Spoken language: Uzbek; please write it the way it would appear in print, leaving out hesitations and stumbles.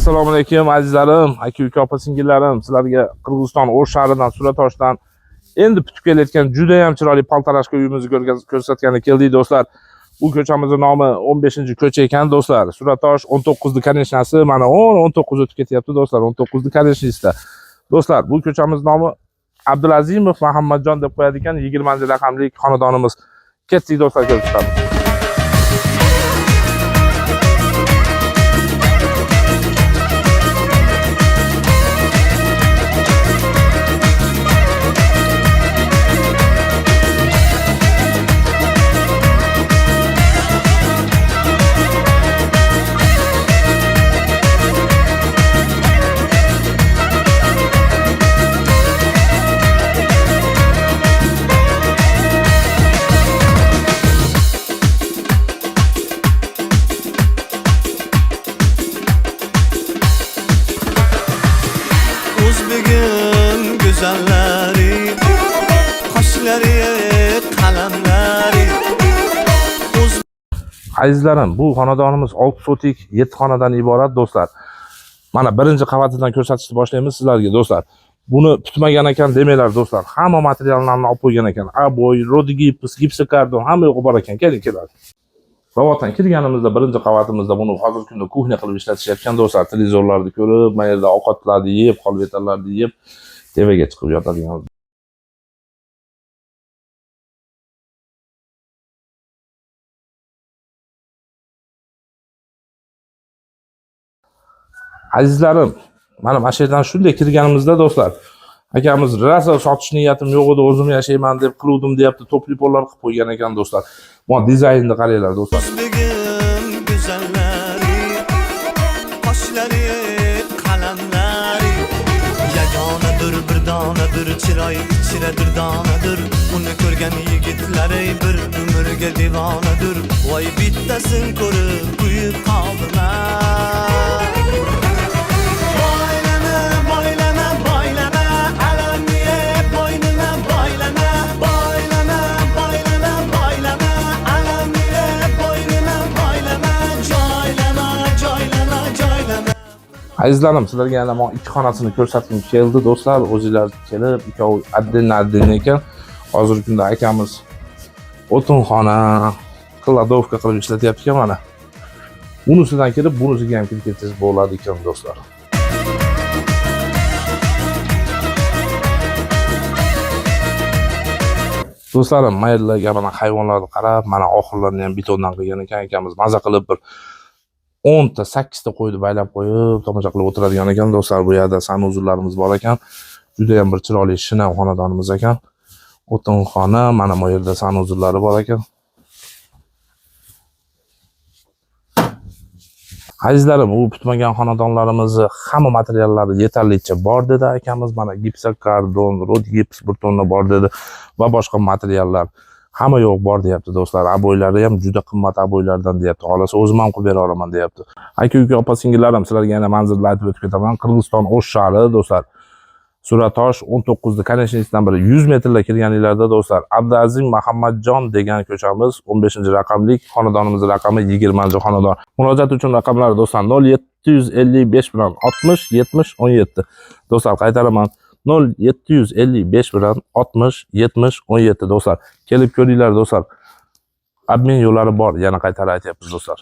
Assalomu alaykum azizlarim, aka uka opa singillarim. Sizlarga Qirg'iziston O'sh shahridan, Suratoshdan endi bitib kelayotgan juda ham chiroyli полторашка uyimizni ko'rsatgani keldik do'stlar. Bu ko'chamizning nomi 15-ko'cha ekan do'stlar. Suratosh 19 конечный si mana 10 19 o'tib ketyapti do'stlar, 19 конечный sida. Do'stlar, bu ko'chamiz nomi Abdulazimov Muhammadjon deb qo'yadi ekan, 20-raqamli xonadonimiz. Ketdik do'stlar, ko'rib chiqamiz. O'zbegim go'zallari, qoshlari qalamlari. Azizlarim, bu xonadonimiz 6 sotik 7 xonadan iborat do'stlar. Mana birinchi qavatidan ko'rsatishni boshlaymiz sizlarga do'stlar. Buni tutmagan ekan demanglar do'stlar. Hamma materiallarni olib qo'ygan ekan. Aboy, rodigips, gipsokardon hamma yo'g'i bor ekan. Keling, keladi. Ravotdan kirganimizda birinchi qavatimizda buni hozirgi kunda kuxnya qilib ishlatishayotgan do'stlar. Televizorlarni ko'rib, mana yerda ovqatlarni yeb, qolbetarlarni yeb, tepaga chiqib yotadigan. Azizlarim, mana shu yerdan shunday kirganimizda do'stlar, akamiz rosa sotish niyatim yo'q edi, o'zim yashayman deb qiluvdim deyapti, topli pollar qilib qo'ygan ekan do'stlar. Bu dizaynni qaranglar do'stlar. O'zbegim go'zallari, qoshlari qalamlari. Yagonadir, bir donadir, chiroy ichra durdonadir. Uni ko'rgan yigitlar ey bir umrga devonadir. Voy bittasin ko'rib kuyib qoldim a. Boylama, boylama, boylama, alamni yeb bo'ynima boylama, boylama, boylama, boylama, alamni yeb bo'ynima boylama, joylama, joylama, joylama. Azizlarim, sizlarga yana mana ikki xonasini ko'rsatgim keldi do'stlar. O'zinglar kelib, ikkovi отдельно отдельно ekan. Hozirgi kunda akamiz o'tinxona, кладовка qilib ishlatyapti ekan mana. Bunisidan kirib, bunisiga ham kirib ketsangiz bo'ladi ekan do'stlar. Do'stlarim, maylilarga mana hayvonlarni qarab, mana oxirlarini ham betondan qilgan ekan akamiz. Maza qilib bir 10 ta 8 ta qo'yni baylab qo'yib, tomosha qilib o'tiradigan ekan do'stlar. Bu yerda sanuzullarimiz bor ekan. Juda ham bir chiroyli shinam xonadonimiz ekan. O'tinxona, mana bu yerda sanuzullari bor ekan. Azizlarim, u bitmagan xonadonlarimizni hamma materiallari yetarlicha bor dedi akamiz. Mana gipsokardon, rod gips bir tonna bor dedi va boshqa materiallar hamma yo'q bor deyapti do'stlar. Aboylari ham juda qimmat aboylardan deyapti. Xohlasa o'zim ham qilib bera olaman deyapti. Aka uka opa singillarim, sizlarga yana manzilni aytib o'tib ketaman. Qirg'iziston O'sh shahri do'stlar. Suratosh 19 конечный sidan biri 100 metrlar kirganinglarda do'stlar, Abdulazim Muhammadjon degan ko'chamiz 15-raqamli xonadonimiz raqami 20-xonadon. Murojaat uchun raqamlar do'stlar 0755 bilan 60 70 17. Do'stlar qaytaraman 0755 bilan 60 70 17 do'stlar. Kelib ko'ringlar do'stlar. Obmen yo'llari bor, yana qaytarib aytyapmiz do'stlar.